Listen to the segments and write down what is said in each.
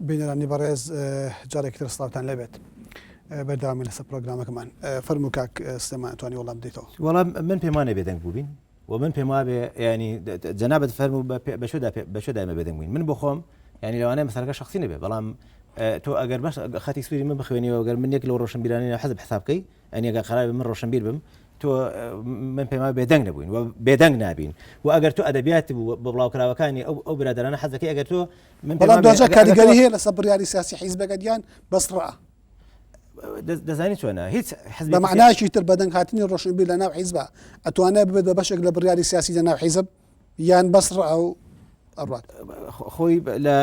بینەرانی بەڕێز جارێکی تر سڵاوتان لێبێت بەردەوامی لەسەر پرۆگرامەکەمان فەرموو کاک سلێمان ئەتوانی وەڵام بدەیتەوە. وەڵام من پێم وانە بێدەنگ بووبین و من پێم وابێ ینی جەنابەت فەرموو بە شوێدا ئێمە بێدەنگ بووین من بۆ خۆم ینی لەوانەیە مەسەلەکە شخصی نەبێ بەڵام تۆ ئەگەر بەس خەتی سووری من بخوێنیەوە گەر من یەک لەو ڕۆشنبیرانی ناو حزب حساب بکەی ئەنی ئەگەر قەرار بێ من ڕۆشنبیر بم تۆ من پێم وایە بێدەنگ نەبووین و بێدەنگ نابین و ئەگەر تۆ ئەدەبیات بوو بە بڵاوکراوەکانی ئەو ئەو برادەرانە حەز دەکەی ئەگەر تۆ من پێم بەڵام وابێ دواجار ئەگەر ئەگەر تۆ کاریگەری هەیە لەسەر بڕیاری سیاسی حیزبەکەت یان بەس ڕا؟ دەزانی چۆنە هیچ بە حزبێکی سیا مەعنایەکی تر بەدەنگ هاتنی ڕۆشنبیر لە ناو حیزبا ئەتوانێ ببێت بە بەشێک لە بڕیاری سیاسی لە ناو حیزب یان بەس ڕا و ئەڕوات؟ خۆی لە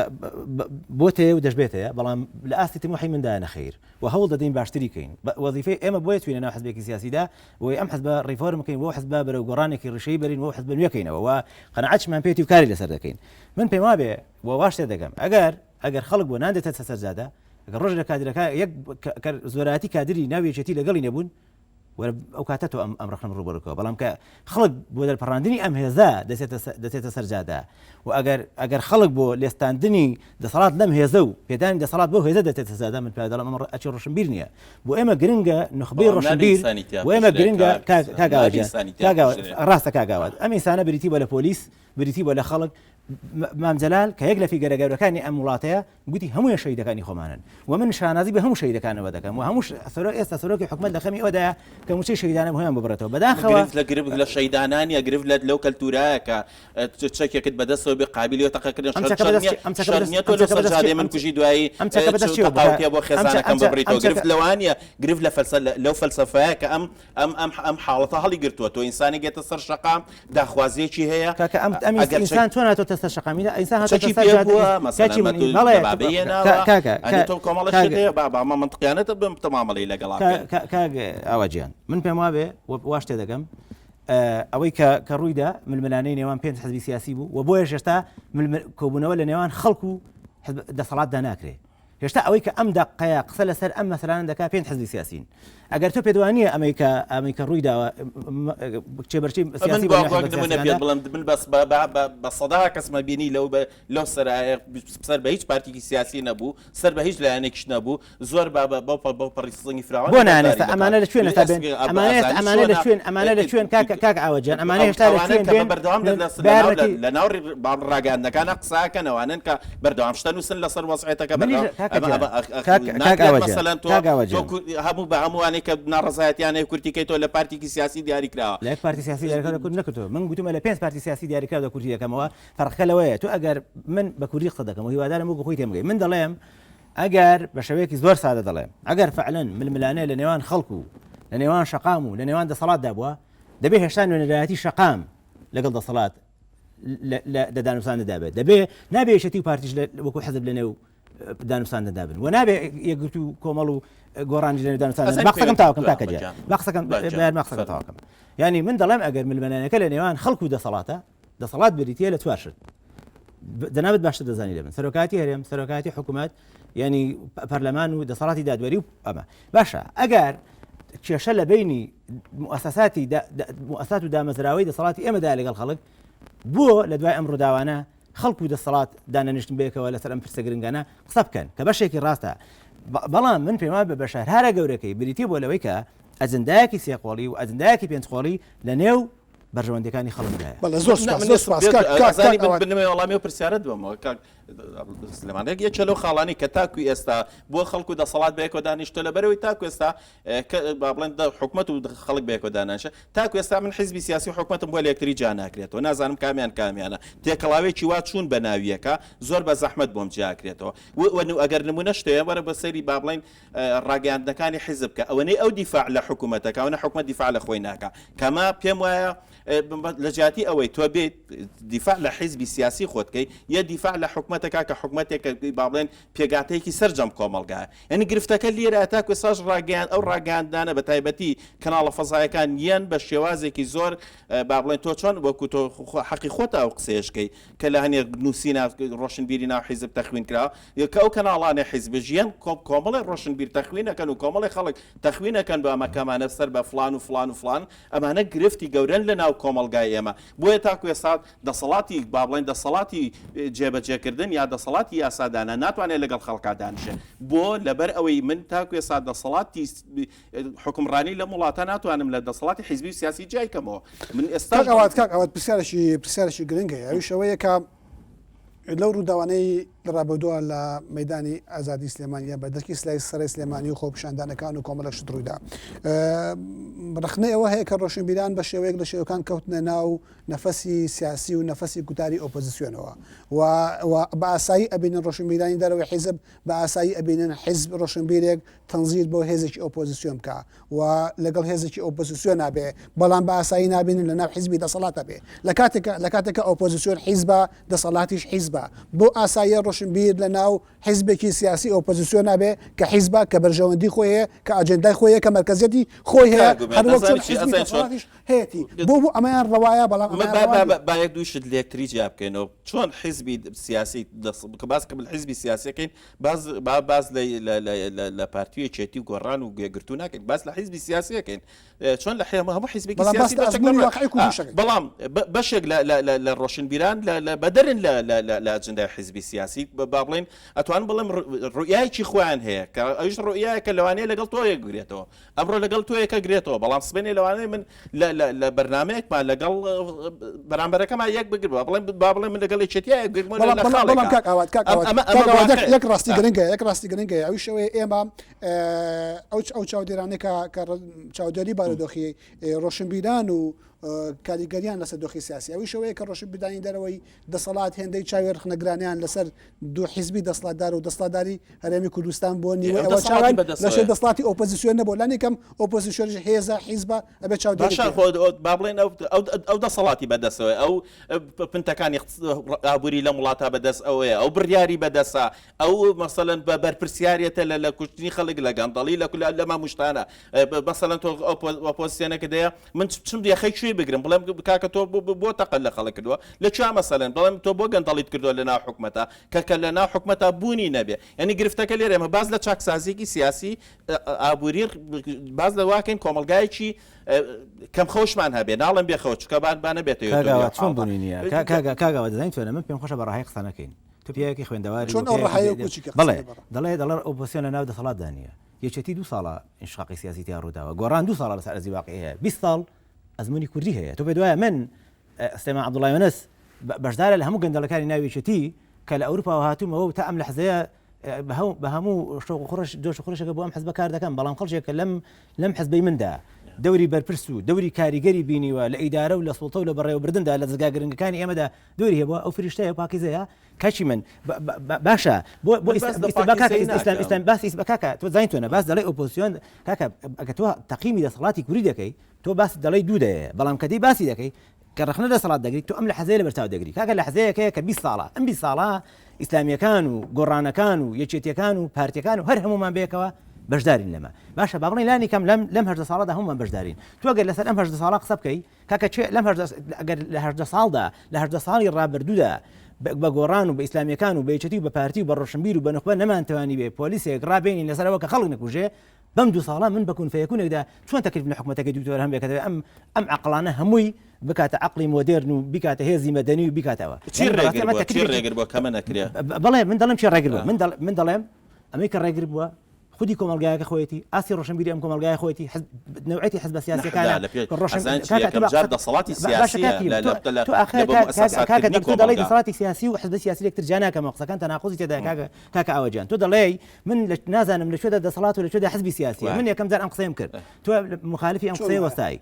بۆتەیە و دەشبێتەیە بەڵام لە ئاستی تموحی مندا نەخیر و هەوڵ دەدەین باشتری کەین وەزیفەی ئێمە بۆیە چوینە ناو حزبێکی سیاسیدا بۆی ئەم حزبە ڕیفۆرم بکەین بۆ حزبە بەرەو گۆڕانێکی ڕیشەیی بەرین بۆ حزبە نوێکەینەوە و قەناعەتشمان پێیەتی و کاری لەسەر دەکەین من پێم وابێ و واش تێدەگەم ئەگەر ئەگەر خەڵک بۆ نان دێتە سەر جادە ئەگەر ڕۆژ لە کادرەکە یەک زۆرایەتی کادری ناو یەکێتی لەگەڵی نەبوون وەرە ئەو کاتە تۆ ئەم ئەم ڕەخنەم ڕووبەڕوو کەوە بەڵام کە خەڵک بۆ دەرپەڕاندنی ئەم هێزە دەچێتە دەچێتە سەر جادە و ئەگەر ئەگەر خەڵک بۆ لێستاندنی دەسەڵات لەم هێزە و پێدانی دەسەڵات بۆ هێزە دەچێتە سەر جادە من پێ دەڵێم ئەمە ئەچی ڕۆشنبیر نییە بۆ ئێمە گرنگە نوخبەی بەڵام نابێ ڕۆشنبیر ئینسانی تیا بۆ ئێمە بکوژرێ گرنگە کاک کاک کاک نابێ ئاوا گیان ئینسانی تیا کاک ئاوا بکوژرێ. ڕاستە کاک ئاوات ئەم ئینسانە بریتی بووە لە پۆلیس بریتی بووە لە خەڵک مام جەلال کە یەک لە فیگەرە گەورەکانی ئەم وڵاتەیە گوتی هەموویان شەهیدەکانی خۆمانن و من شانازی بە هەموو شەهیدەکانەوە دەکەم و هەموو سەرۆک ئێستا سەرۆکی حکومەت لە خەمی ئەوەدایە کە مووچەی شەهیدانە بۆیان ببڕێتەوە بەداخەوە گرفت لە گرفت لە شەهیدانە نییە گرفت لە لەو کەلتورایە کە چەکێکت بەدەستەوە بێ قابیلی تەقەکردن ئەم شەر چەکە شەر بەدەست نییە ئەم چەکە شەر بەدەست نییە تۆ ئەم لەو چەکە بەدەست سەرجادەی ئەم من کوژی دوایی ئەم چەکە بەدەست چیەوە بکە تەقاوتیە بۆ ئەم چە خێزانەکەم ئەم چە ئەم ببڕیتەوە چەکە گرفت لەوە نییە گرفت لە فەلسە لەو فەلسەفەیە کە ئەم ئەم ئەم ئەم حاڵەتە هەڵیگرتووە تۆ ئینسانێک گێتە سەر شەقام داخوازیەکی هەیە کاکە ئەم ئەم ئەگەر چەک ئینسان چۆن هاتۆتە سەر شەقام ئینسان ئینسان هاتۆتە چەکی سەر پێ جادە بووە ئینس- مەسەلەن کاکی بە من تۆ بەڵێ دەبابەی هێناوە کاکە ئەنی تۆ کۆمەڵە کاک شت هەیە با با مە مەنتقیانە بم تە مامەڵەی لەگەڵا کا- بکەن کا- کاک ئاوا گیان من پێم وابێ و واش تێدەگەم ئەوەی کە کە ڕوویدا ململانێی نێوان پێنج حزبی سیاسی بوو و بۆیەش هێشتا ململ- کۆبوونەوە لە نێوان خەڵک و حزب- دەسەڵاتدا ناکرێ هێشتا ئەوەی کە ئەم دەقەیە قسە لەسەر ئەم مەسەلانە دەکات پێنج حزبی سیاسین. ئەگەر تۆ پێت وانییە ئەمەی کە ئەمەی کە ڕووی داوە کێبەرکێی من سیاسی بۆ بە نێو وەک حزبە نمونە پێت سیاسیەکاندا بڵێم من بەس بە بە بە بە سەدەها کەسمە بینی لەو بە لەو سەرایە سەر بە هیچ پارتێکی سیاسی نەبوو سەر بە هیچ لایەنێکیش نەبوو زۆر بە بە بەو بەو پەڕی سنگی فراوان بۆ نایەن بەشداری ئێستا دەکات ئەمانە لە کوێن ئێستا بێن ئەمانە ئێستا ئەزانی ئەمانە لە چۆنە کوێن ئەمانە لە کوێن کاک کاک ئاوە گیان ئەمانە ئەو هێشتا لە ئەوانە کوێن کە بە بێن بەردەوام لە لە بە لە ناو لە یارمەتی لە ناو ڕاگەیاندنەکانە قسە ئەکەن ئەوانەن کە بەردەوام شتە نووسن لەسەر وەزعیەتەکە منیش بەردەوام کاکە ئەمە گیان ئەمە ئەخ ئەخ کاک کاک ناکرێت ئاوە گیان مەسەلەن تۆ کاک ئاوە تۆ گیان کو هەموو بە هەمووانەی کە ناڕەزایەتیان هەیە کورتی کەی تۆ لە پارتێکی سیاسی دیاری کراوە لە یەک پارتی سیاسی دیاریکراو کورد نەکردووە من گوتومە لە پێنج پارتی سیاسی دیاریکراودا کورتی دەکەمەوە فەرقەکە لەوەیە تۆ ئەگەر من بە کوردی قسە دەکەم و هیوادارم وەکو خۆی تێبگەی من دەڵێم ئەگەر بە شێوەیەکی زۆر سادە دەڵێم ئەگەر فعلەن ململانێ لە نێوان خەڵک و لە نێوان شەقام و لە نێوان دەسەڵاتدا بووە دەبێ هێشتا نوێنەرایەتی شەقام لەگەڵ دەسەڵات لە دانوساندندا بێت دەبێ نابێ یەکێتی و پارتیش وەکو حزب لە نێو دانوساندندا بن و نابێ یەکگرتوو و کۆمەڵ و گۆڕانیش لە نێو دانوساندن با قسەکەم تاوەکەم کاکە گیان با قسەکەم با قسەکەم تاوەکەم یعنی من دەڵێم ئەگەر ململانێکە لە نێوان خەڵک و دەسەڵاتە دەسەڵات بریتە لە چوار شت جەنابت باشتر دەزانی لە من سەرۆکاتی هەرێم سەرۆکاتی حکوومەت ینی پەرلەمان و دەسەڵاتی دادوەری و ئەمە باشە ئەگەر کێشە لە بینی موسساتی موسسات و دامەزراوەی دەسەڵاتی ئێمەدا لەگەڵ خەڵک بۆ لە دوای ئەم ڕووداوانە خەڵک و دەسەڵات دانەنیشتن بەیەکەوە لەسەر ئەم پرسە گرنگانە قسە بکەن کە بەشێکی ڕاستە بەڵام من پێم وایە بە بەشە هەرە گەورەکەی بریتی بۆ لەوەی کە ئەجندایەکی سێقۆڵی و ئەجندایەکی پێنجقۆڵی لە نێو بەرژەوەندیەکانی خەڵکدایە. بەڵێ زۆر سوپاس زۆر سوپاس کاک کاک ئەزانی کاک ئەوان. بنمێ وەڵامی ئەو پرسیارەت بەمەوە کاک سلێمان یەک یەکێ لەو خاڵانەی کە تاکو ئێستا بۆ خەڵک و دەسەڵات بەیەکەوە دانیشتووە لەبەرئەوەی تاکو ئێستا کە با بڵێن حکومەت و خەڵک بەیەکەوە دانانیشە تاکو ئێستا من حیزبی سیاسی و حکومەتم بۆ لە یەکتری جیا ناکرێتەوە نازانم کامیان کامیانە تێکەڵاوێکی وا چوون بە ناویەکە زۆر بە زەحمەت بۆم جیاکرێتەوە و ئەگەر نمونە شتەیە وەرە بە سەیری با بڵێن ڕاگەیاندنەکانی حیزب کە ئەوەنەی ئەو دیفاع لە حکوومەت دەکا ئەوەنە حکومەت دیفاع لە خۆی ناکا کەما پێم وایە لە جیاتی ئەوەی تۆ بێت دیفاع لە حیزبی سیاسی خۆت کەی یە دیفاع لە حکومەتەکە کە حکومەتێک با بڵێن پێگاتەیەکی سەرجەم کۆمەڵگایە یعنی گرفتەکە لێرە تاکو ئێستاش ڕاگەیان ئەو ڕاگەیاندنانە بە تایبەتی کەناڵە فەزایەکان یەن بە شێوازێکی زۆر با بڵێن تۆ چۆن وەکو تۆ حەقی خۆتە ئەو قسەیەش کەی کە لە هەنێک نووسینە ڕۆشنبیری ناو حیزب تەخوین کرا کە ئەو کەناڵانەی حیزبش یەن کۆمەڵێ ڕۆشنبیر تەخوین ئەکەن و کۆمەڵێ خەڵک تەخوین ئەکەن بە ئەمە کەمانە سەر بە فڵان و فڵان و فڵان ئەمانە گرفتی گەورەن لە ناو کۆمەڵگای ئێمە بۆیە تاکو ئێستا دەسەڵاتی با بڵێن دەسەڵاتی جێبەجێکردن. جێبەجێکردن یا دەسەڵاتی یاسادانان ناتوانێت لەگەڵ خەڵکا دانیشێ. بۆ؟ لەبەر ئەوەی من تاکو ئێستا دەسەڵاتی حوکمڕانی لەم وڵاتە ناتوانم لە دەسەڵاتی حیزبی و سیاسی جیای کەمەوە. من ئێستاش کاک ئاوات، کاک ئاوات پرسیارێکی پرسیارێکی گرنگ هەیە ئەویش ئەوەیە کە لەو ڕووداوانەی لە ڕابردووە لە مەیدانی ئازادی سلێمانی یان بەردەرکی سلای سەرای سلێمانی و خۆپیشاندانەکان و کۆمەڵێک شت ڕوویدا ڕەخنەی ئەوە هەیە کە ڕۆشنبیران بە شێوەیەک لە شێوەکان کەوتنە ناو نەفەسی سیاسی و نەفەسی گوتاری ئۆپۆزیسیۆنەوە و بە ئاسایی ئەبینن ڕۆشنبیرانی دەرەوەی حیزب بە ئاسایی ئەبینن حیزب ڕۆشنبیرێک تەنزیر بۆ هێزێکی ئۆپۆزیسیۆن بکا و لەگەڵ هێزێکی ئۆپۆزیسیۆنا بێ، بەڵام بە ئاسایی نابینن لەناو حیزبی دەسەڵاتا بێ. لە کاتێکا لە کاتێکا ئۆپۆزیسیۆن حیزبە، دەسەڵاتیش حیزبە. بۆ ئاساییە ڕۆشنبیر لەناو حیزبێکی سیاسی ئۆپۆزیسیۆنا بێ کە حیزبە، کە بەرژەوەندی خۆی هەیە، کە ئاجێندای خۆی هەیە، کە مەرکەزیەتی خۆی هەیە، کاک ئومێد هەروەک چۆن ئەزانی چی حیزبی ئەزانی چۆن دەسەڵاتیش هەیەتی. بۆ بۆ ئەمەیان ڕەوایە بەڵام من ئەمەیان با ڕەوا با نییە؟ با یەک دوو شت لێکتری جیا بکەینەوە. چۆن حیزبی سیاسی دەس کە باس کە حیزبی سیاسیەکەین باس با باس لە لە لە لە لە پارتی و یەکێتی و گۆڕان و یەکگرتوو ناکەین باس لە حیزبی سیاسی ئەکەین چۆن لە حێ- هەموو حیزبێکی بەڵام باس سیاسی لە بەشێک لە ئەزموونی ڕۆ- واقعی ئا، کوردیش ئەکەین. بەڵام بە- بەشێک لە لە لە لە ڕۆشنبیران لە لە بەدەرن لە لە لە لە ئەجندای حیزبی سیاسی ب- با بڵێین ئەتوانم بڵێم ڕ- ڕوئیایەکی خۆیان هەیە کە ئەویش ڕوئیایەکە لەوانەیە لەگەڵ تۆ یەکبگرێتەوە ئەمڕۆ لەگەڵ تۆ یەکە گرێتەوە بەڵام سبەینێ لەوانەیە من لە بەرنامەیەکمان لەگەڵ بەرامبەرەکەمان یەک بگر با بڵێم با بڵێم من لەگەڵ یەکێتیا یەک بگرم بەڵام لە بەڵام بەڵام خاڵێکا کاک ئاوات کاک ئەم ئاوات ئەمە ئەمە کاک ئاوات یەک واقع یەک ڕاستی گرنگە یەک ڕاستی گرنگە ئەویش ئەوەیە ئێمە ئەو ئەو چاودێرانەی کە کە چاودێری بارودۆخی ڕۆشنبیران و کاریگەریان لەسەر دۆخی سیاسی ئەویش ئەوەیە کە ڕۆشنبیرانی دەرەوەی دەسەڵات هێندەی چاوی ڕخنەگرانیان لەسەر دوو حیزبی دەسڵاتدار و دەسڵاتداری هەرێمی کوردستان بۆ نیوەی ئەو ئەوە دەسەڵاتی چاویان بەدەستەوەیە. لەسەر دەسڵاتی ئۆپۆزیسیۆن نەبوو لانی کەم ئۆپۆزیسیۆنیش هێزە حیزبە ئەبێ چاودێری باشە بکرێ. خۆ با بڵێن ئەو ئەو ئەو دەسەڵاتی بەدەستەوەیە ئەو پنتەکانی ئابووری لەم وڵاتە بەدەست ئەوەیە ئەو بڕیاری بەدەستە ئەو مەسەلەن بە بەرپرسیارێتە لە لە کوشتنی خەڵک لە گەندەڵی لە لە لە ماموشتانە مەسەلەن تۆ ئۆپۆزیسیۆنەکە دەیە من چم یەخەی کوێی بگرم بڵێم کاکە تۆ بۆ تەقەت لە خەڵک کردووە لە کوێ مەسەلەن بڵێم تۆ بۆ گەندەڵیت کردووە لە ناو حکومەتە کە کە لە ناو حکومەتە بوونی نەبێ یعنی گرفتەکە لێرە ئێمە باس لە چاکسازیەکی سیاسی ئابووری باس لە واکەین کۆمەڵگایەکی کەم خەوشمان هەبێ ناڵێم بێ خەوش چونکە با با نەبێتە کاگاوە چۆن بوونی نییە کاگاوە دەزانین چۆنە من پێم خۆشە بە ڕەهای قسە نەکەین تۆ پیاوێکی خوێندەواری چۆن ئەو ڕەهایە و کوچیکە قسە بەڵێ بەڕە. دەڵێ دەڵێ ئۆپۆزسیۆن لە ناو دەسەڵاتدا نییە یەکێتی دوو ساڵە ئینشقاقی سیاسی تیا ڕووداوە گۆڕان دوو ساڵە لەسەر ئەرزی واقعی هەیە 20 ساڵ ئەزموونی کوردی هەیە تۆ پێت وایە من سلێمان عەبدوڵڵا یونس بەشدارە لە هەموو گەندەڵەکانی ناو یەکێتی کە لە ئەوروپاوە هاتوومەوە و تا ئەم لەحزەیە بە هەموو شەوق و خوڕش جۆش و خرۆشێکە بۆ ئەم حزبە کار دەکەم بەڵام خەڵکێک کە لەم لەم حزبەی مندا دەوری بەرپرس و دەوری کاریگەری بینیوە لە ئیدارە و لە سوڵتە و لە بەڕێوەبردندا لە دەزگا گرنگەکانی ئێمەدا دەوری هەبووە ئەو فریشتەیە پاکیزەیە کاکی من باشە بۆ بۆ ئیسلام ئیسلام باس ئیس بە کاکە تۆ زانین تۆنە باس دەڵێ ئۆپۆزیسیۆن کاکە ئەگە تۆ تەقیمی دەسەڵاتی کوری دەکەی تۆ باس دەڵێی دوو دەیەیە بەڵام کە دێی باسی دەکەی کە ڕەخنە دەسەڵات دەگری تۆ ئەم لەحزەیە لەبەرچاو دەگری کاکە لەحزەیەک هەیە کە 20 ساڵە ئەم 20 ساڵە ئیسلامیەکان و گۆڕانەکان و یەکێتیەکان و پارتیەکان و هەر هەمومان بەیەکەوە بەشدارین لەمە باشە با بڵێین لانی کەم لەم لەم 18 ساڵەدا هەمومان بەشدارین تۆ گەر لەسەر ئەم 18 ساڵە قسە بکەی کاکە چێ لەم 18 ئەگەر لە 18 ساڵدا لە 18 ساڵی ڕابردوودا بە گۆڕان و بە ئیسلامیەکان و بە یەکێتی و بە پارتی و بە ڕۆشنبیر و بە نوخبە نەمانتوانی بێ پۆلیسێک ڕابێنین لەسەرەوە کە خەڵک نەکوژێ بەم دوو ساڵە من بە کون فەیەکونێکدا چۆن تەکلیف لە حکومەتەکەی دکتۆر هەم بێ کە دەبێ ئەم ئەم عەقڵانە هەمووی بکاتە عەقڵی مۆدێرن و بیکاتە هێزی مەدەنی و بیکاتەوە چی یانی بەڕاستی ڕێگر ئەمە بووە چی تەکلیفێکی ڕێگر بووە کەمە نەکرێ؟ بەڵێ من دەڵێم چی ڕێگر بووە آه. من دەڵ من دەڵێم ئەمەی کە ڕێگر بووە خودی کۆمەڵگایەکە خۆیەتی ئاستی ڕۆشنبیری ئەم کۆمەڵگایە خۆیەتی حزب نەوعێتی حزبە نە سیاسیەکانە لا لە پێ کە ڕۆشن ئەزانی چی کاکە تۆ یەکەم بە جار قسە دەسەڵاتی باشە سیاسیە کاکی لە تۆ لە لە تۆ ئاخر لە بۆ کاک کاک کاکە مؤسساتکردنی تۆ دەڵێی کۆمەڵگا دەسەڵاتی سیاسی و حزبە سیاسی لێکتر جیا ناکەمەوە قسەکان تەناقوزی تێدایە کاکە کاکە ئاوە گیان تۆ دەڵێی من لە نازانم لە کوێدا دەسەڵات و لە کوێدا حزبی سیاسیە من یەکەم جار ئەم قسەیەم کرد تۆ مخالفی ئەم قسەیە وەستای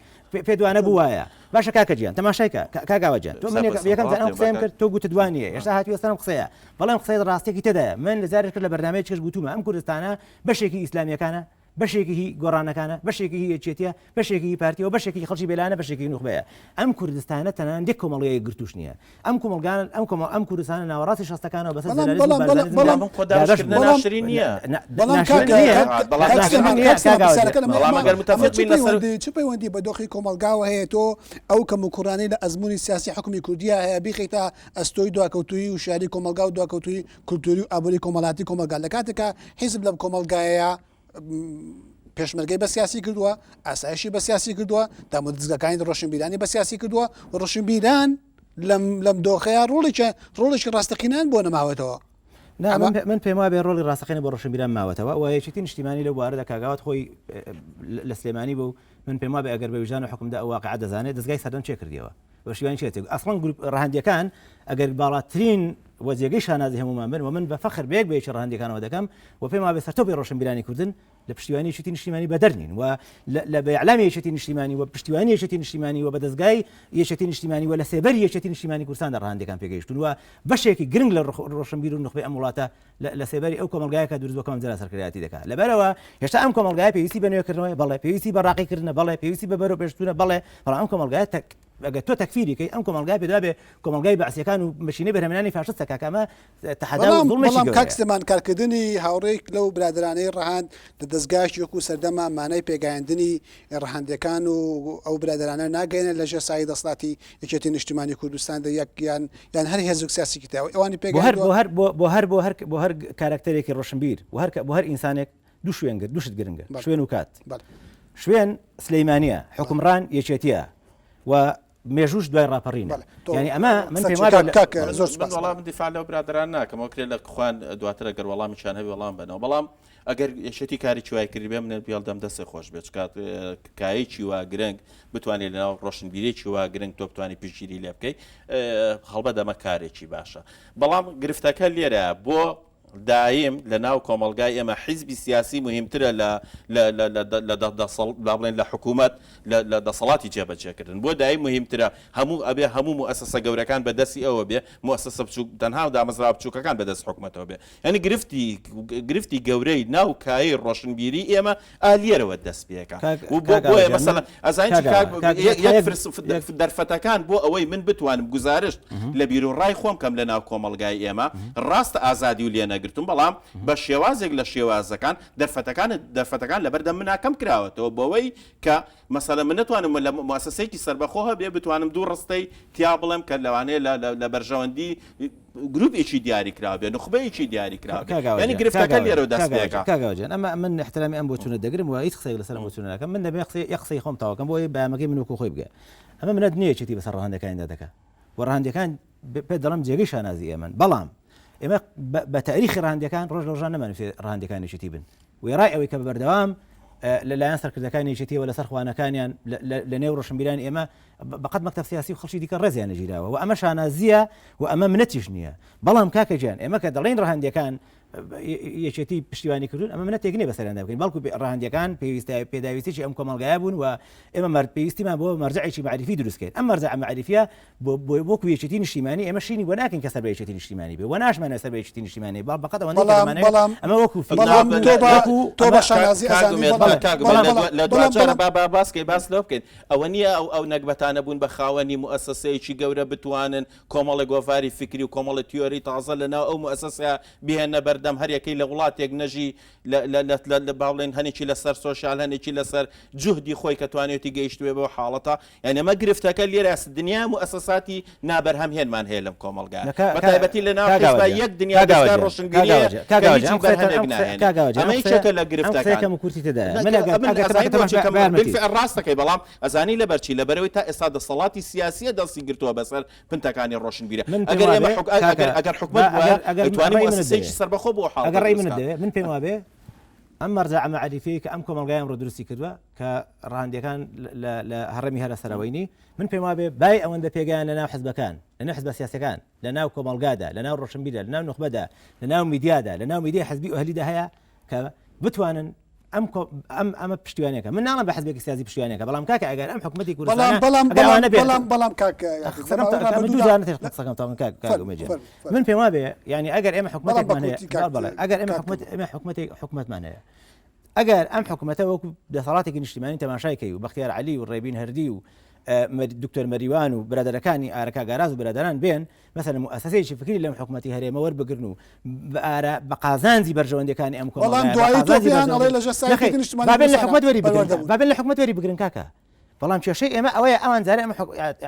پێت وانە بوو وایە باشە کاکە گیان تەماشای کە کاک ئاوە گیان تۆ من یەکەم جار ئەم قسەیەم کرد تۆ گوتت وا نییە ئێستا هاتووە سەر ئەم قسەیە بەڵام قسەی ڕاستێکی تێدایە من لە جارێک کرد لە بەرنامەیەکیش گوتومە ئەم کوردستانە بەشێکی ئیسلامیەکانە بەشێکی هی گۆڕانەکانە، بەشێکی هی یەکێتیە، بەشێکی هی پارتیە و بەشێکی خەڵکی بێلایەنە، بەشێکی هی نوخبەیە. ئەم کوردستانە تەنانەت یەک کۆمەڵگای یەکگرتووش نییە. ئەم کۆمەڵگا ئەم کۆمەڵ ئەم کوردستانە ناوەڕاستی شەستەکانەوە بەسەر بەڵام زەلالزم و بەڵام بارزانیزمدا بەڵام بەڵام خۆ دابەش دابەشکردنە بووە. ناشرین نییە. بەڵام ناشرین کاکە نییە. کاک بەڵام کاک ناشرین سلێمان نییە کاک سلێمان کاک ئاوەجیان. پرسیارەکە لەمەی بەڵام ئەمە ئەگەر ئەمە متفق چ بین لەسەر پەیوەندی چ پەیوەندی بە دۆخی کۆمەڵگاوە هەیە تۆ ئەو کەموکوڕانەی لە ئەزموونی سیاسی حوکمی کوردییا هەیە بیخەیتە ئەستۆی دواکەوتوویی وشیاری کۆمەڵگا و دواکەوتوویی کولتووری و ئابووری کۆمەڵاتی کۆمەڵگا لە کاتێکا حیزب لەم کۆمەڵگایەیە پێشمەرگەی بە سیاسی کردووە، ئاسایشی بە سیاسی کردووە، دامودەزگاکانی ڕۆشنبیرانی بە سیاسی کردووە و ڕۆشنبیران لەم لەم دۆخەیە ڕۆڵێکی ڕۆڵێکی ڕاستەقینەیان بۆ نەماوەتەوە. نا من من پێم وابێ ڕۆڵی ڕاستەقینە بۆ ڕۆشنبیران ماوەتەوە و یەکێتی نیشتیمانی لەو بوارەدا کاک ئاوات خۆی لە سلێمانی بوو من پێم وابێ ئەگەر بە ویژدان و حکومدا ئەو واقعە دەزانێت دەزگای سەردەم چێ کردیەوە بەشیوانی چێت ئەسڵەن گروپ ڕەهەندیەکان ئەگەر باڵاترین و جێگەی شانازی هەمومان بن و من بە فەخر بەیەک بە یەکی ڕەهەندیەکانەوە دەکەم و پێم وابێ سەرتۆپی ڕۆشنبیرانی کوردن لە پشتیوانی یەکێتی نیشتیمانی بەدەر نین و لە بە ئیعلامی یەکێتی نیشتیمانی و پشتیوانی یەکێتی نیشتیمانی و بە دەزگای یەکێتی نیشتیمانی و لە سێبەری یەکێتی نیشتیمانی کوردستاندا ڕەهەندەکان پێگەیشتون و بەشێکی گرنگ لە ڕۆشنبیر و نوخبەی ئەم وڵاتە لە سێبەری ئەو کۆمەڵگایە کە دروست بۆ کەم جارا سەرکردایەتی دەکات لەبەرەوە هێشتا ئەم کۆمەڵگایە پێویستی بە نوێکردنەوەی بەڵێ پێویستی بە ڕاقیکردنە بەڵێ پێویستی بە بەرەو پێشچوونە بەڵێ بەڵام ئەم کۆمەڵگایە ئەگەر تۆ تەکفیری کەی ئەم کۆمەڵگای پێدا بێ کۆمەڵگای بەعسیەکان و مەشینەی بەرهەمهێنانی فاشستە کاکە ئەمە تەحەدا و زوڵمێکی بەڵام کاک گەورەیە. سلێمان کارکردنی هاوڕێیک لەو برادەرانەی ڕەهەند لە دەزگایەکی وەکو سەردەمە مانای پێگەیاندنی ڕەهەندەکان و ئەو برادەرانە ناگەیەنێت لە ژێر سایەی دەسەڵاتی یەکێتی نیشتیمانی کوردستاندا یەک یان یان هەر هێزێک سیاسیکی تیا ئەوانی بۆ هەر پێگەیاندووە. بۆ هەر بۆ بۆ هەر بۆ هەر بۆ هەر کارەکتەرێکی ڕۆشنبیر و هەر بۆ هەر ئینسانێک دوو شوێن دوو شت گرنگە شوێن و کات شوێن سلەیمانە حکومڕان یەکێتیە و مێژوش دوای ڕاپەڕین ینی ئەمە من پێم زۆر وەڵام دیفاع لەو برادران ناکەم وەکرێ لە خوان دواتر گەر وەڵامیشان هەبێ وەڵام بنەوە بەڵام ئەگەر یەکێتی کاری چوای کردی بێ من پێڵدەم دەستێ خۆش بێت چکات کایەکی وا گرنگ بتوانێت لەناو ڕۆشنبیرێکی وا گرنگ تۆ بتوانانی پشتگیری لێ بکەیت هەڵبەت ئەمە کارێکی باشە بەڵام گرفتەکە لێرە بۆ دایم لە ناو کۆمەڵگای ئێمە حیزبی سیاسی موهیمترە لە لە لە لە لە دە دەسەڵ با بڵێن لە حکوومەت لە لە دەسەڵاتی جێبەجێکردن بۆ دایم موهیمترە هەموو ئەبێ هەموو موئەسەسە گەورەکان بە دەستی ئەوە بێ موئەسەسە بچووک تەنها دامەزراوە بچووکەکان بە دەست حکوومەتەوە بێ یانی گرفتی گرفتی گەورەی ناو کایەی ڕۆشنبیری ئێمە ئا لێرەوە دەست پێکا کاک و بۆ کاک بۆیە ئاوەجان من مەسەلەن ئەزانی چی کاک کاک ئاوا کاک یەک یەک یەک فرس یەک دەرفەتەکان بۆ ئەوەی من بتوانم گوزارشت لە بیروڕای خۆم کەم لە ناو کۆمەڵگای ئێمە ڕاستە ئازادی و لێ نەگرتوم بەڵام بە شێوازێک لە شێوازەکان دەرفەتەکان دەرفەتەکان لەبەردەم منا کەم کراوەتەوە بەوەی کە مەسەلەن من نەتوانم لە موسسەیەکی سەربەخۆ هەبێ بتوانم دوو ڕستەی تیا بڵێم کە لەوانەیە لە لە بەرژەوەندی گروپێکی دیاری کراو بێ نوخبەیەکی دیاری کراو بێ یانی گرفتەکە لێرەوە دەست پێکا. کاک ئاوجان ئەمە من احترامی ئەم بۆچوونە دەگرم و هیچ قسەیەک لەسەر ئەم بۆچوونە ناکەم من دەبێ قسەی یەک قسەی خۆم تەواو کەم بۆ ئەوەی بەیامەکەی من وەکو خۆی بگە ئەمە منەت نییە یەکێتی بەسەر ڕەهەندەکانیدا دەکا و ڕەهەندەکان پێت دەڵێم جێگەی شانازی ئێمەن بەڵام ئێمە بە تاریخی ڕەهەندەکان ڕۆژ لە ڕۆژان نەمانویست ڕەهەندەکان یەکێتی بن وێڕای ئەوەی کە بە بەردەوام لەلایەن سەرکردەکانی یەکێتیەوە لەسەر خوانەکانیان لە نێو ڕۆشنبیرانی ئێمە بەقەد مەکتەب سیاسی و خەڵکی دیکە ڕێزیان لێگیراوە و ئەمە شانازییە و ئەمە منەتیش نییە بەڵام کاکە گیان ئێمە کە دەڵێین ڕەهەندەکان یەکێتی پشتیوانی کردوون ئەمە منەتێک نییە بەسەریاندا بکەین بەڵکو ڕەهەندەکان پێویستە پێداویستیی ئەم کۆمەڵگایە بوون و ئێمە مەرد پێویستیمان بۆ مەرجعێکی مەعریفی دروست کەین ئەم مەرجع مەعریفیە بۆ بۆ وەکو یەکێتی نیشتیمانی ئێمە شینی بۆ ناکەین کە سەر بە یەکێتی نیشتیمانی بێ و ناشمانەوێ سەر بە یەکێتی نیشتیمانی بێ بەقەد ئەوەندەی کە بەڵام دەمانەوێ بەڵام ئەمە وەکو فیکر بەڵام وەکو تۆ بە وەکو تۆ بە ئەمە شانازی کاک ئەزانی ئومێد بەڵام کاک بەڵام ئومێد لە بەڵام لە بەڵام دواجارە بەڵام با با باس کەین باس لەوە بکەین ئەوە نییە ئەو ئەو نەگبەتانە بوون بە خاوەنی موئەسەسەیەکی گەورە بتوانن کۆمەڵێک گۆڤاری فیکری و کۆمەڵێ تیۆری تازە لە ناو ئەو موئەسەسەیە بهێننە بەردەم هەر یەکەی لە وڵاتێک نەژی لە لە لە لە لە با بڵێین هەنێکی لەسەر سۆشیال هەنێکی لەسەر جوهدی خۆی کە توانیوێتی گەیشتبێ بەو حاڵەتە یانی ئەمە گرفتەکە لێرە دنیا موئەسەساتی نابەرهەم هێنمان هەیە لەم کۆمەڵگایە بە تایبەتی لە ناو حیزبا یەک دنیا دەزگای ڕۆشنبیری هەیە کە هیچی بەرهەمێک ناهێنێ ئەمە یەکێکە لە گرفتەکان من ئەزانی بۆچی کەم بالفعل ڕاست دەکەی بەڵام ئەزانی لەبەر چی لەبەرئەوەی تا ئێستا دەسەڵاتی سیاسیە دەستی گرتووە بەسەر پنتەکانی ڕۆشنبیرە ئەگەر ئێمە ئەگەر حکومەت بوایە ئەیتوانی موئەسەسەیەکی سەربەخۆ بۆ حاڵەتە ئەگەر ڕای منت دەوێ من پێم وابێ ئەم مەرجەعە مەعریفیەی کە ئەم کۆمەڵگای ئەمڕۆ دروستی کردووە کە ڕەهەندیەکان لە هەڕەمی هەرە سەرەوەینی من پێم وابێ بای ئەوەندە پێگەیان لە ناو حزبەکان لە ناو حزبە سیاسەکان لە ناو کۆمەڵگادا لە ناو ڕۆشنبیردا لە ناو نوخبەدا لە ناو میدیادا لە ناو میدیای حزبی و ئەهلیدا هەیە کە بتوانن ئەم ئەم ئەمە پشتیوانەکە من ناڵم بە حزبێکی سیاسی پشتیوانەکە بەڵام کاکە ئەگەر ئەم حکومەتی کوردستان بەڵام بەڵام بەڵام بەڵام کاک من پێم وابێ یعنی ئەگەر ئێمە حکومەتێکمان هەیە بەڵێ ئەگەر ئێمە حکومەت ئێمە حکومەتێک حکومەتمان هەیە ئەگەر ئەم حکومەتە وەکو دەسەڵاتێکی نیشتیمانی تەماشای کەی و بەختیار عەلی و ڕێبین هەردی و دکتۆر مەریوان و برادەرەکانی ئارەکا گاراز و برادەران بێن مەسەلەن موئەسەسەیەکی فکری لەم حکومەتی هەرێمە وەربگرن و بە ئارا بە قازانجی بەرژەوەندیەکانی ئەم بەڵام کۆمەڵگایە بە دوایی تۆ قازانجی پێیان ئەڵێ بەرژەوەندی لە ژێر سایەی نەخێر نیشتمانی با بێن لە کوردستانە حکومەت وەری بگرن پەروەردە بوون با بێن لە حکومەت وەری بگرن کاکە. بەڵام کێشەی ئێمە ئەوەیە ئەوان جارێ ئەمە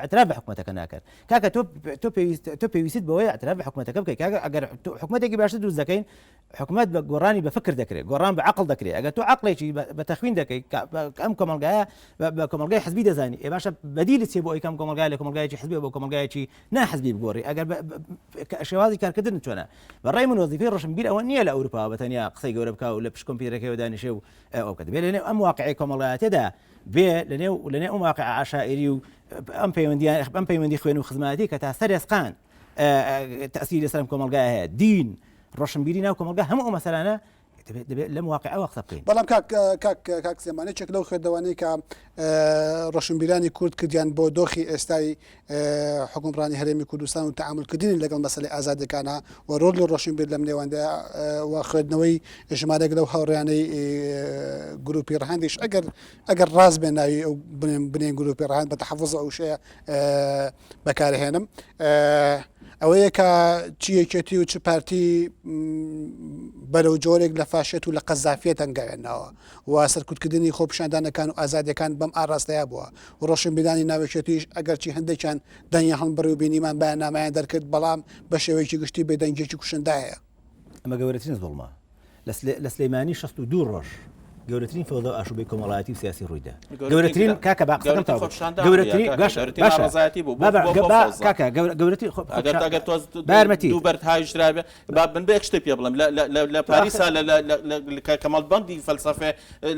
اعتراف بە حکومەتەکە ناکەن کاکە تۆ تۆ پێویست تۆ پێویستت بەوەیە اعتراف بە حکومەتەکە بکەیت کاکە ئەگەر حکومەتێکی باشتر دروست دەکەین حکومەت بە گۆڕانی بە فکر دەکرێت گۆڕان بە عقل دەکرێت ئەگەر تۆ عقلێکی بە تەخوین دەکەیت ئەم کۆمەڵگایە بە کۆمەڵگای حزبی دەزانی ئێ باشە بەدیلت چیە بۆ ئەوی کەم کۆمەڵگای لە کۆمەڵگایەکی حزبی بۆ کۆمەڵگایەکی ناحزبی بگۆڕی ئەگەر شێوازی کارکردن چۆنە بە ڕای من وەزیفەی ڕۆشنبیر ئەوە نییە لە ئەوروپا بە تەنیا قسەی گەورە بکا و لە پشت کۆمپیوتەرەکەیەوە دانیشێ و ئەو کە دەبێت لەنێو ئەم واقعی کۆمەڵایەتیدا بێ لەنێو لەنێو ئەم واقع عشائری و ئەم پەیوەندیان ئەم پەیوەندی خوێن و خزمەتی کە تا سەر ئێسقان تەسیری لەسەر ئەم کۆمەڵگایە هەیە دین ڕۆشنبیری ناو کۆمەڵگا هەموو ئەو مەسەلانە دەبێت دەبێت لەم واقعەوە قسە بکەین. بەڵام کاک کاک کاک سلێمان یەکێک لەو خوێندەوانەی کە ڕۆشنبیرانی کورد کردیان بۆ دۆخی ئێستای حکومڕانی هەرێمی کوردستان و تەعامولکردنی لەگەڵ مەسەلەی ئازادیەکانە و ڕۆڵی ڕۆشنبیر لەم نێوەندە و خوێندنەوەی ژمارەێک لەو هاوڕێیانەی گروپی ڕەهەندیش ئەگەر ئەگەر ڕاست بێ ناوی ئەو بنێن بنێن گروپی ڕەهەند بە تەحەفوز ئەو شەیە بەکارهێنم ئەوەیە کە چی یەکێتی و چ پارتی بەرەو جۆرێک لە فاشێت و لە قەزافیەت هەنگاوێناوە و سەرکوتکردنی خۆپیشاندانەکان و ئازادیەکان بەم ئاراستەیە بووە و ڕۆشنبیرانی ناوەکێتیش ئەگەرچی هەندێکیان دەنگیان هەڵبڕی و بینیمان بەیاننامەیان دەرکرد بەڵام بە شێوەیەکی گشتی بێدەنگیەکی کوشندە هەیە. ئەمە گەورەترین زوڵمە. لە سلەیمانی 62 ڕۆژ گەورەترین فەوزا و ئاشوبەی کۆمەڵایەتی و سیاسی ڕوویدا. گەورەترین کاکە با قسەکەم تەواو بکەم. گەورەترین باشە باشە بابا کاکە گەورەترین خۆ ئەگەر ئەگەر تۆ با یارمەتی دوو بەرد هاویشترابێ با من بە یەک شتێ پێ بڵێم لە لە لە لە پاریسا لە لە لە لە کە کەمەڵبەندی فەلسەفێ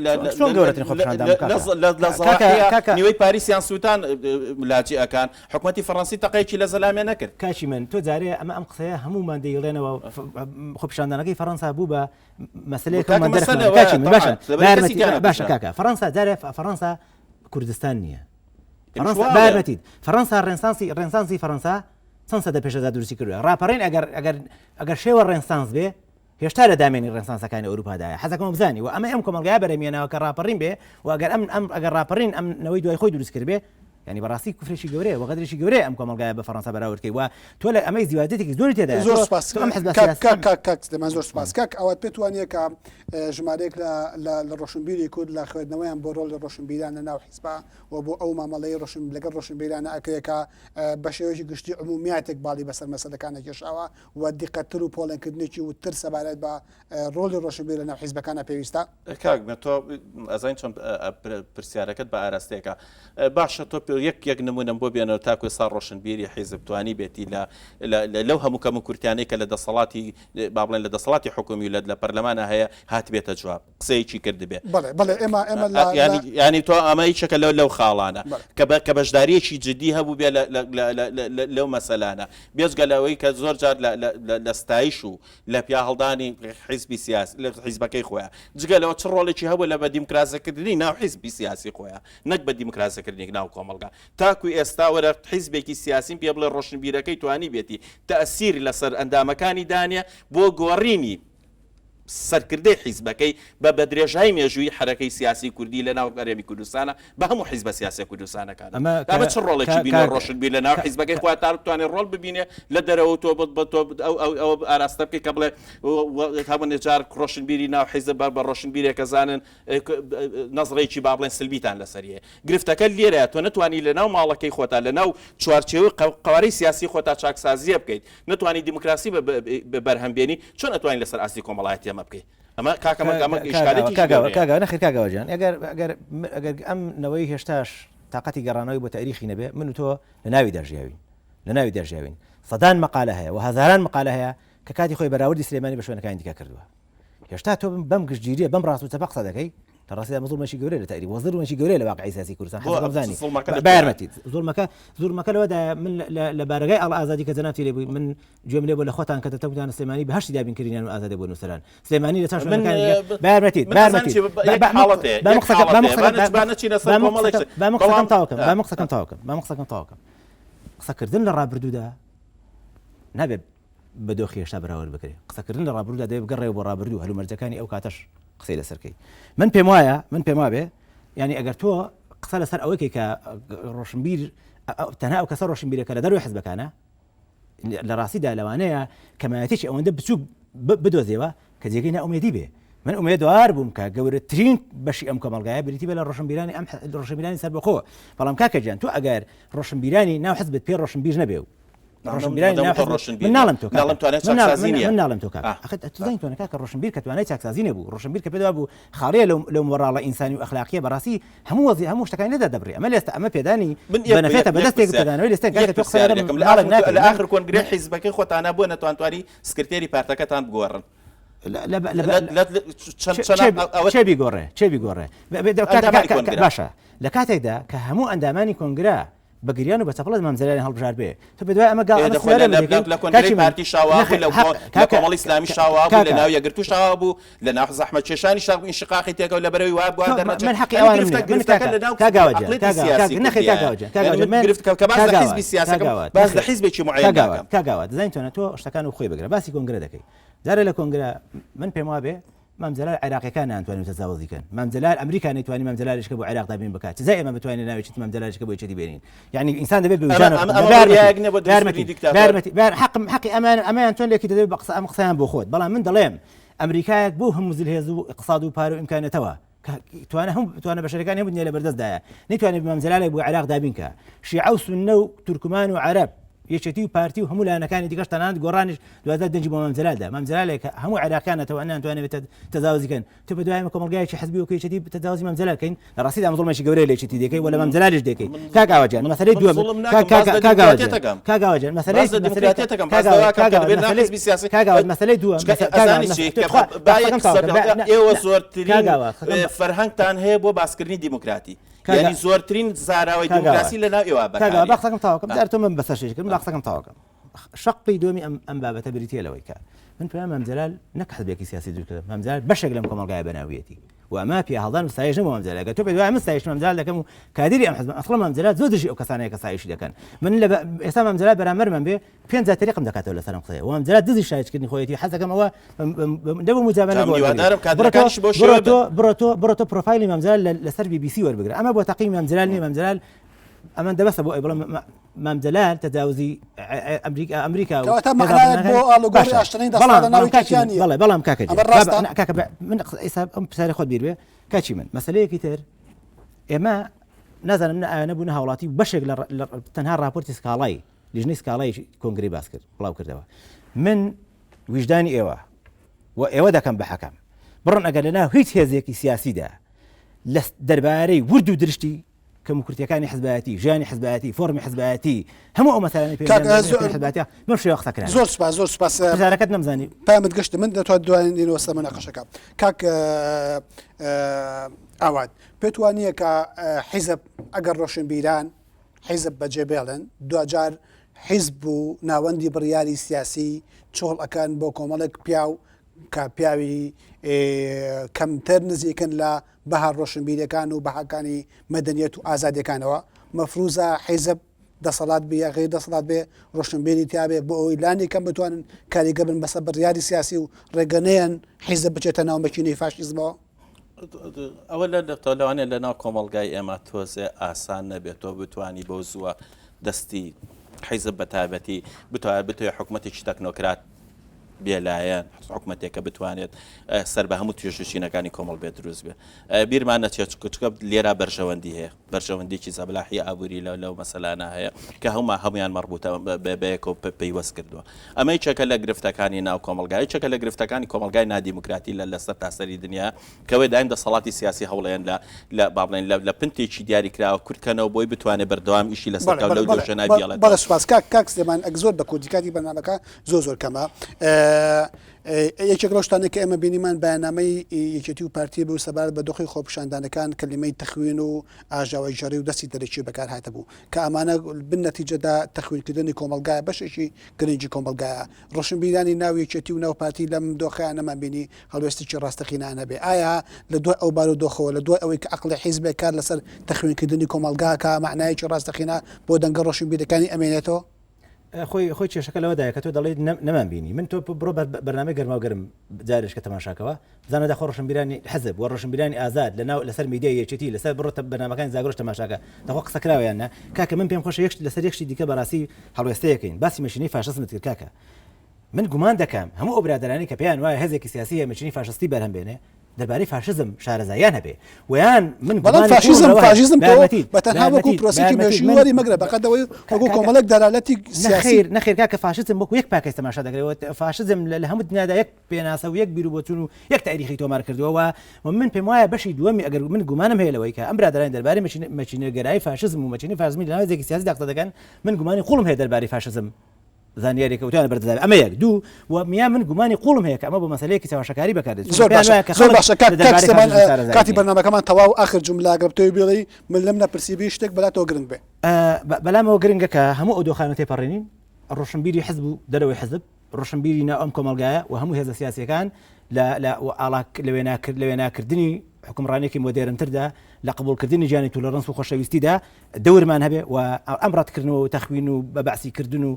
لە لە چۆن گەورەترین خۆپیشاندان بوو کاکە؟ لە لە لە کاکە زەواحیە کاکە نیوەی پاریسیان سووتان لاجئەکان حکومەتی فەڕەنسی تەقەیەکی لە زەلامێ نەکرد. کاکی من تۆ جارێ ئەمە ئەم قسەیە هەموومان دەیڵێنەوە خۆپیشاندانەکەی فەڕەنسا بوو بە مەسەلەیەک کاکە هەموومان مەسەلە دەرخمان وایە کاکی من تەبعەن باشە لەبەر با کەسی یارمەتی تیا باشە نەکوژرا. کاکە فەڕەنسا جارێ فەڕەنسا کوردستان نییە ئێمەش فەڕەنسا وا با ئەڵێن. یارمەتیت فەڕەنسا ڕێنسانسی ڕێنسانسی فەڕەنسا چەند سەدە پێش ئێستا دروستی کردووە ڕاپەڕین ئەگەر ئەگەر ئەگەر شێوە ڕێنسانس بێ هێشتا لە دامێنی ڕێنسانسەکانی ئەوروپادایە حەزەکەم بزانی و ئەمە ئەم کۆمەڵگایە بەرهەمیێناوە کە ڕاپەڕین بێ و ئەگەر ئەم ئەم ئەگەر ڕاپەڕین ئەم نەوەی دوای خۆی دروست کردبێ یانی بەڕاستی کوفرێکی گەورەیە و غەدرێکی گەورەیە ئەم کۆمەڵگایە بە فەڕەنسا بەراورد کەی و تۆ لە ئەمەی زیوازیەتێکی زۆری تێدایە زۆر تۆ سپاس تۆ ئەم حزبە کاک سیاسی کاک کاک کاک سلێمان زۆر سپاس کاک ئاوات پێت وانییە کە ژمارەیەک لە لە لە ڕۆشنبیری کورد لە خوێندنەوەیان بۆ ڕۆڵی ڕۆشنبیران لە ناو حیزبا و بۆ ئەو مامەڵەی ڕۆشن لەگەڵ ڕۆشنبیرانە ئەکرێ کە بە شێوەیەکی گشتی عمومیاتێک باڵی بەسەر مەسەلەکانە کێشاوە و دیقەتتر و پۆڵێنکردنێکی وردتر سەبارەت بە ڕۆڵی ڕۆشنبیر لەناو حیزبەکانا پێویستە؟ کاک مێ تۆ ئەزانی چۆن پرسیارەکەت بە ئاراستەیەکە باشە تۆ یەک یەک نمونەم بۆ بێنەوە تاکو ئێستا ڕۆشنبیری حیزب توانی بێتی لە لەو هەموو کەم و کورتیانەی کە لە دەسەڵاتی با بڵێن لە دەسەڵاتی حکومی و لە پەرلەمانە هەیە هاتبێتە جواب قسەیەکی کردبێ. بەڵێ بەڵێ ئێمە ئێمە لە یانی یانی تۆ ئەمە یەکێکە لەو لەو خاڵانە کە بە کە بەشدارییەکی جدی هەبوو بێ لە لە لە لە لەو مەسەلانە بێجگە لەوەی کە زۆر جار لە لە لە لە ستایش و لە پیاهەڵدانی حیزبی سیاسی لە حیزبەکەی خۆیان جگە لەوە چ ڕۆڵێکی هەبوو لە بە دیموکراسەکردنی ناو حیزبی سیاسی خۆیان نەک بە دیموکراسەکردنی ناو کۆمەڵگا تاکو ئێستا وەرە حیزبێکی سیاسیم پێ بڵێ ڕۆشنبیرەکەی توانیبێتی تەئسیر لەسەر ئەندامەکانی دانێ بۆ گۆڕینی سەرکردەی حیزبەکەی بە بە درێژای مێژووی حەرەکەی سیاسی کوردی لە ناو هەرێمی کوردستانە بە هەموو حیزبە سیاسیە کوردستانەکانە ئەمە ئەمە کە چ ڕۆڵێکی کە بینیوە کاک ڕۆشنبیر لە ناو کە حیزبەکەی کە خۆیان تا بتوانێ ڕۆڵ ببینێ لە دەرەوە تۆ بە تۆ ئەو ئەو ئەوە ئاراستە بکەی کە بڵێ هەموو جار ڕۆشنبیری ناو حیزب بە بە ڕۆشنبیرێکە زانن نەزڕێکی با بڵێن سلبیتان لەسەری هەیە گرفتەکە لێرەیە تۆ نەتوانی لە ناو ماڵەکەی خۆتا لە ناو چوارچێوەی قەوارەی سیاسی خۆتا چاکسازیە بکەیت نەتوانی دیموکراسی بەرهەم بێنی چۆن ئەتوانی لەسەر ئاستی کۆمەڵایەتی ئەمە بکەی ئەمە کاکە ئەمە ئەمە ئیشکالێتیش گەورەیە. کاک ئاوا نەخێر کاک ئاوا گیان ئەگەر ئەگەر ئەگەر ئەم نەوەی هێشتاش تاقەتی گەڕانەوەی بۆ تاریخی نەبێ من و تۆ لە ناویدا ژیاوین لە ناویدا ژیاوین سەدان مقالە هەیە و هەزاران مقالە هەیە کە کاتی خۆی بەراوردی سلێمانی بە شوێنەکانی دیکە کردووە هێشتا تۆ بەم گشتگیریە بەم ڕاست و چەپە قسە دەکەی لە ڕاستیدا ئەمە زوڵمێکی گەورەیە لە تەعریب و زوڵمێکی گەورەیە لە واقعی سیاسی کوردستان بۆ حەزەکەم بزانی زوڵمەکە لە با کوێیە؟ یارمەتیت زوڵمەکە زوڵمەکە لەوەدایە من لە بارەگای ئاڵا ئازادی کە جەنابتی لێ بووی من گوێم لێ بوو لە خۆتان کە دەتەوتان سلێمانی بەهەشتی دابینکردنیان و ئازادی بۆ نووسەران سلێمانی لە چاو من شوێنەکانی دیکە با یارمەتیت من با ئەزانم یارمەتیت چی با یەک با من حاڵەت هەیە با من یەک قسەکەم با حاڵەت من هەیە با قسەکەم نەچ با نەچینە سەر با من کۆمەڵێک قسەکەم شت با من قسەکەم بەڵام تەواو کەم با من قسەکەم تەواو کەم با من قسەکەم تەواو کەم قسەکردن لە ڕابردوودا نابێت بە دۆخی هێشتا بەراورد بکرێت. قسەکردن لە ڕابردوودا دەبێت بگەڕێیەوە بۆ ڕابردوو، هەلومەرجەکانی ئەو کاتەش قسەی لەسەر بکەی. من پێم وایە، من پێم وابێ، یانی ئەگەر تۆ قسە لەسەر ئەوەی کەی کە ڕۆشنبیر تەنها ئەو کەسە ڕۆشنبیرە کە لە دەروی حزبەکانە، لە ڕاستیدا لەوانەیە کەمایەتێکی ئەوەندە بچووک بدۆزیەوە کە جێگەی نائومێدی بێ. من ئومێدوار بووم کە گەورەترین بەشی ئەم کۆمەڵگایە بریتی بێ لە ڕۆشنبیرانی ئەم ڕۆشنبیرانی سەربەخۆ. بەڵام کاکە گیان تۆ ئەگەر ڕۆشنبیرانی ناو حزبت پێ ڕۆشنبیر نەبێ و ڕۆشنبیرانی ناو حزب من ناڵێم تۆ ناڵێم توانای چاکسازی نییە. من ناڵێم تۆ کاکە. ئەخە تۆ زانی تۆ کاکە ڕۆشنبیر کە توانای چاکسازی نەبوو، ڕۆشنبیر کە پێت وابوو خاڵیە لەو لەو مۆڕاڵە ئینسانی و ئەخلاقییە بەڕاستی هەموو وەزی هەموو شتەکانی لێ دادەبڕی. ئەمە لێستە ئەمە پێدانی من یەک بەنەفێتە بە یەک دەستێک پرسیار پێدانەوەی لێستێک یەک کاکە تۆ قسە پرسیار لەگەڵ لێکەم لە مناڵێک ئاخر ناکەی. لە من ئاخر کۆنگرەی حیزبەکەی خۆتانا بۆ نەتوانتوانی سکرتێری پارتەکەتان بگۆڕن؟ چێ بیگۆڕێ چێ بیگۆڕێ باشە لە کاتێکدا کە هەموو ئەندامانی کۆنگرە بە گریان و بە چەپڵەت مام جەلالیان هەڵبژارد بێ تۆ بە دوای ئەمە گاڵ ئەمە سناریۆ لە کۆنگرەی پارتی شاوا بوو لە کۆمەڵی ئیسلامی شاوا بوو لە ناو یەکگرتوو شاوا بوو لە ناو زەحمەتکێشانی شاخ بوو ئینشقاقی تێکەوت لە بەرەوەی وا بوار دەرنەچێت من حەقی ئەوانم نییە من گرفتەکە لە ناو عەقڵیەتی سیاسی کوردیە کە باس لە حیزبی سیاسەکەم باس لە حیزبێکی معەیەن ناکەم. کاک ئاوات دەزانی چۆنە تۆ شتەکان و خۆی بگرە باسی کۆنگرە دەکەی جارێ لە کۆنگرە من پێم وابێ مام جەلال عێراقیەکان نانتوانین تەجاوزی کەن مام جەلال ئەمریکا نەیتوانی مام جەلالیش کە بۆ عێراق دابین بکات چ جای ئێمە بتوانین ناوێکی مام جەلالیش کە بۆ یەکێتی بێنین یعنی ئینسان دەبێت بە ویژدانەوە ئەمە حوکم ئەمە بە یارمەتی ڕێیەک نییە بۆ دروستکردنی یارمەتی دیکتاتۆر. یارمەتی بار حەقم حەقی ئەمان ئەمەیان چۆن لێکی دەدەوێت بە قسە ئەم قسەیان بۆ خۆت بەڵام من دەڵێم ئەمریکایەک بۆ هەموو زلهێز و ئیقتصاد و پارە و ئیمکانەتەوە کە توانە هەموو توانە بەشەرەکانی هەموو دنیا لەبەردەستدایە نەیتوانێت مام جەلالێک بۆ عێراق دابین کە شیعە و سوننە و تورکمان و عەرەب یەکێتی و پارتی و هەموو لایەنەکانی دیکەش تەنانەت گۆڕانیش دوازدە دەنگی بۆ مام جەلال دا. مام جەلالێک کە هەموو عێراقیان نەتەوە نەیانتوانێت تەجاوزی کەن. تۆ بە دوای ئێمە کۆمەڵگایەکی حزبی وەکو یەکێتی تەجاوزی مام جەلال کەین؟ لە ڕاستیدا ئەمە زوڵمێکی گەورەیە لە یەکێتی دەکەی و لە مام جەلالیش دەکەی. کاک ئاوا گیان مەسەلەی من دووەم زوڵم کاک ناکەم باس کاک لە کاک ئاوا گیان دیموکراتیەتەکەم کاک ئاوا گیان مەسەلەی باس لە مەسەلەی دیموکراتیەتەکەم کاک باس ئاوا لەوە کاک کەم کە ئاوا دەبێت ناو مەسەلەی حزبی سیاسی کاک ئاوا مەسەلەی دووەم چونکە مەسە کاک ئاوا ئەزانی چی مەسە کە تخوا با با یەک قسەکەم قسە تەواو کەم با بێ نە ئێوە نە زۆرترین کاک ئاوا قسەکەم اه، فەرهەنگتان هەیە بۆ باسکردنی دیموکراتی کاک یعنی زۆرترین زاراوەی کاک ئاوا دیموکراسی لە ناو ئێوە کاک ئاوا بەکارێ با قسەکەم تەواو کەم جار تۆ من بەسەر شێش کردم با قسەکەم تەواو کەم شەقی دووەمی ئەم ئەم بابەتە بریتییە لەوەی کە من پێم مام جەلال نەک حزبێکی سیاسی دروست کردم مام جەلال بەشێک لەم کۆمەڵگایە بەناویەتی و ئەمە پیاهەڵدان و ستایش نەبوو مام جەلال ئەگەر تۆ پێت وایە من ستایش مام جەلال دەکەم و کادیری ئەم حزبم ئەسڵەن مام جەلال زۆر دژی ئەو کەسانەیە کە ستایشی دەکەن من لە ئێستا مام جەلال بەرامبەرمان بێ پێنج جار تەریقم دەکاتەوە لەسەر ئەم قسەیە و مام جەلال دزی شایشکردنی خۆیەتی حەز دەکەم ئەوە دەبوو مجاملە جا بۆ وەربگری هیوادارم بڕۆ تۆ کادرەکانیش بەو بڕۆ شێوەیە تۆ بن بڕۆ تۆ بڕۆ تۆ پرۆفایلی مام جەلال لەسەر بی بی سی وەربگرە ئەمە بۆ تەقیمی مام جەلال نییە مام جەلال ئەمە دەبەسە بۆ ئەی بڵێم مام جەلال تەجاوزی ئەمریکا ئەمریکا و کەواتە مەعنایەک بۆ ئاڵوگۆڕی ئاشتەنەی دەسەڵات لە ناو یەکێتیان نییە. بەڵێ بەڵام کاکە ئەمە ڕاستە؟ کاکە من ئێستا ئەم پرسیارە خۆت بیر بێ کاچی من مەسەلەیەکی تر ئێمە نازانم نە ئایانە بوون هاوڵاتی بەشێک لە تەنها راپۆرتی سکاڵای لیژنەی سکاڵای کۆنگری باس کرد بڵاو کردەوە من ویژدانی ئێوە و ئێوە دەکەم بە حەکەم بڕن ئەگەر لەناو هیچ هێزێکی سیاسیدا لە دەربارەی ورد و درشتی کەموکورتیەکانی حزبایەتی، ژیانی حزبایەتی، فۆڕمی حزبایەتی، هەموو ئەو مەسەلانەی کاک پەیوەندیان بە زۆر حزبایەتیە بەم شێوە قسە کران. زۆر سوپاس زۆر سوپاس پرسیارەکەت نەمزانی. پامت گەشت من دەتوان دوایین دێنەوە سەر موناقەشەکە کاک ئاوات پێت وا نییە کە حیزب ئەگەر ڕۆشنبیران حیزب بەجێ بێڵن دواجار حیزب و ناوەندی بڕیاری سیاسی چۆڵ ئەکەن بۆ کۆمەڵێک پیاو کە پیاوی کەمتر نزیکن لە بەها ڕۆشنبیریەکان و بەهاکانی مەدەنیەت و ئازادیەکانەوە، مەفروزە حیزب دەسەڵات بی یا غەیر دەسەڵات بێ ڕۆشنبیری تیابێ بۆ ئەوەی لانی کەم بتوانن کاریگەر بن بەسەر بڕیاری سیاسی و ڕێگە نەیەن حیزب بچێتە ناو مەکینەی فاشیزمەوە. ئەوە لە لەوانەیە لە ناو کۆمەڵگای ئێمە تۆزێ ئاسان نەبێت تۆ بتانی بەو زووە دەستی حیزب بە تایبەتی بتوانێت بتوێ حکوومەتێکی تەکنۆکرات بێلایەن حکومەتێک کە بتوانێت سەر بە هەموو توێژ و چینەکانی کۆمەڵ بێت دروست بێت بیرمان نەچێت چکە لێرا بەرژەوەندی هەیە بەرژەوەندێکی زەبلاحی ئابووری لە لەو مەسەلانە هەیە کە هەموو هەمویان مەڕبووتە بەیەکەوە پەیوەست کردووە ئەمە یەکێکە لە گرفتەکانی ناو کۆمەڵگای یەکێکە لە گرفتەکانی کۆمەڵگای نادیموکراتی لە لەسەر تاسەری دنیا کەوێ دایم دەسەڵاتی سیاسی هەوڵێن لە لە با بڵێن لە پنتێکی دیاریکراوە کورتکەنەوە بۆی بتوانێت بەردەوام ئیشی لەسەر کاو لەو دۆشە نابیڵێت. بەڵێ سوپاس کاک کاک سلێمان ئەک زۆر بە کوردی کاتی بەرنامەکە زۆر زۆر کەمە یەکێک لەو شتانەی کە ئێمە بینیمان بەیاننامەی یەکێتی و پارتی بوو سەبارەت بە دۆخی خۆپیشاندانەکان کەلیمەی تەخوین و ئاژاوەگێڕی و دەستی دەرەکی بەکار هاتبوو کە ئەمانە بن نەتیجەدا تەخوینکردنی کۆمەڵگایە بەشێکی گرنگی کۆمەڵگایە ڕۆشنبیرانی ناو یەکێتی و ناو پارتی لەم دۆخەیان نەمانبینی هەڵوێستێکی ڕاستەقینەیان هەبێ ئایا لە دوای ئەو بارودۆخەوە لە دوای ئەوەی کە عەقڵی حیزبێک کار لەسەر تەخوینکردنی کۆمەڵگا کە مەعنایەکی ڕاستەقینە بۆ دەنگە ڕۆشنبیرەکانی ئەمێنێتەوە؟ خۆی خۆی کێشەکە لەوەدایە کە تۆ دەڵێیت نەمان بینی من تۆ بڕۆ بەرنامەی گەرماو گەرم جارێشکە تەماشاکەوە بزانە داخۆ ڕۆشنبیرانی حزب و ڕۆشنبیرانی ئازاد لە ناو لەسەر میدیای یەکێتی لەسەر بڕۆ بەرنامەکانی زاگرۆش تەماشاکە داخۆ قسە کراوە یان نا کاکە من پێم خۆشە یەک لەسەر یەک شتی دیکە بەڕاستی هەڵوێستەیەکەین باسی مەشینەی فاشیزمت کرد کاکە. من گومان دەکەم هەموو ئەو برادەرانەی کە پێیان وایە هێزێکی سیاسی هەیە مەچینەی فاشستی بەرهەم بێنێ دەربارەی فاشزم شارەزاییان هەبێ ویان من بەڵام فاشیزم فاشیزم تۆ بە تەنها وەکو پرۆسێکی مێژووی وەری مەگرە بەقەد ئەوەی وەکو کۆمەڵێک دەلالەتی سیاسی نەخێر کاکە فاشیزم وەکو یەک پاکێج تەماشا دەکرێت فاشیزم لە هەموو دنیادا یەک پێناسە و یەک بیر و بۆچوون و یەک تاریخی تۆمار کردووە و من پێم وایە بەشی دووەمی ئەگەر من گومانم هەیە لەوەی کە ئەم برادەرانی دەربارەی مەچینەگەرایی فاشیزم و مەچینەی فاشیزمی لە ناو هێزێکی سیاسیدا قسە دەکەن من گومانی قوڵم هەیە دەربارەی فاشیزم زانیاریەکە وتیان بەردەداوێ ئەمە یەک دوو و میا من گومانی قوڵم هەیە کە ئەمە بۆ مەسەلەیەکی چەواشەکاری بەکاردێت چونکە زۆر پێیان باشە وایە کە زۆر خەڵک باشە کاک لە کاک دەربارەی سلێمان فاشیزم شارەزایی کاتی نییە. بەرنامەکەمان تەواو ئاخر جوملە ئەگەر بتەوێ بڵێی من لەم نەپرسیبی شتێک بەلاتەوە گرنگ بێ. بەلامەوە گرنگە کە هەموو ئەو دۆخانە تێپەڕێنین ڕۆشنبیری حزب و دەرەوەی حزب ڕۆشنبیری ناو ئەم کۆمەڵگایە و هەموو هێزە سیاسیەکان لە لە ئاڵا لە وێناکرد لە وێناکردنی حکومڕانێکی مۆدێرنتردا لە قبوڵکردنی گیانی tolerance و خۆشەویستیدا دەورمان هەبێ و ئەم ڕەتکردنەوە و تەخوین و بە بەعسی کردن و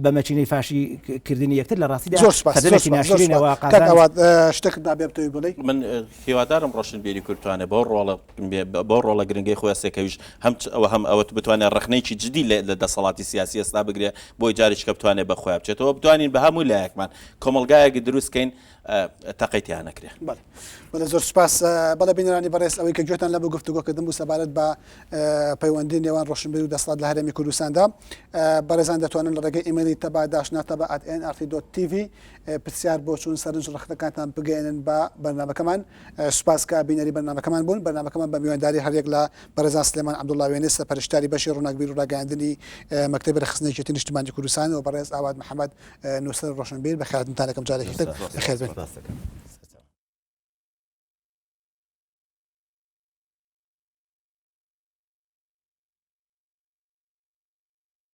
بە مەچینەی فاشی کردنی یەکتر لە ڕاستیدا زۆر سوپاس زۆر سەردەمێکی سوپاس زۆر ناشرینە سوپاس و کاک قازانج ئاوات شتێکت نابێ بتەوێ بڵێی؟ من هیوادارم ڕۆشنبیری کورد بتوانێت بەو ڕۆڵە بەو ڕۆڵە گرنگەی خۆی هەستێ کە ئەویش هەم ئەوە هەم ئەوە بتوانێت ڕەخنەیەکی جدی لە دەسەڵاتی سیاسی ئێستا بگرێ بۆی جارێکی کە بتوانێت بە خۆیان بچێتەوە بتوانین بە هەموو لایەکمان کۆمەڵگایەک دروست کەین تەقەی تیا نەکرێ. بەڵێ بەڵێ زۆر سوپاس. بەڵێ بینەرانی بەڕێز ئەوەی کە گوێتان لەبوو گفتوگۆکردن بوو سەبارەت بە پەیوەندی نێوان ڕۆشنبیر و دەسەڵات لە هەرێمی کوردستاندا. بەڕێزان دەتوانن لە ڕێگەی ئیمەیلی تەبا dash ناتەبا at nrt dot tv پرسیار، بۆچوون، سەرنج، ڕەخنەکانتان بگەیەنن بە بەرنامەکەمان. سوپاس کە بینەری بەرنامەکەمان بوون. بەرنامەکەمان بە میوانداری هەریەک لە بەڕێزان سلێمان عەبدوڵڵا وێنەی سەرپەرشتیاری بەشی ڕووناکبیر و ڕاگەیاندنی مەکتەبی ڕێکخستنی یەکێتی نیشتمانی کوردستان و بەڕێز ئاوات محەمەد نووسەر و ڕۆشنبیر بەخێرهاتنتان دەکەم جارێکی تر بەخێربێن. سپاس دەکەم.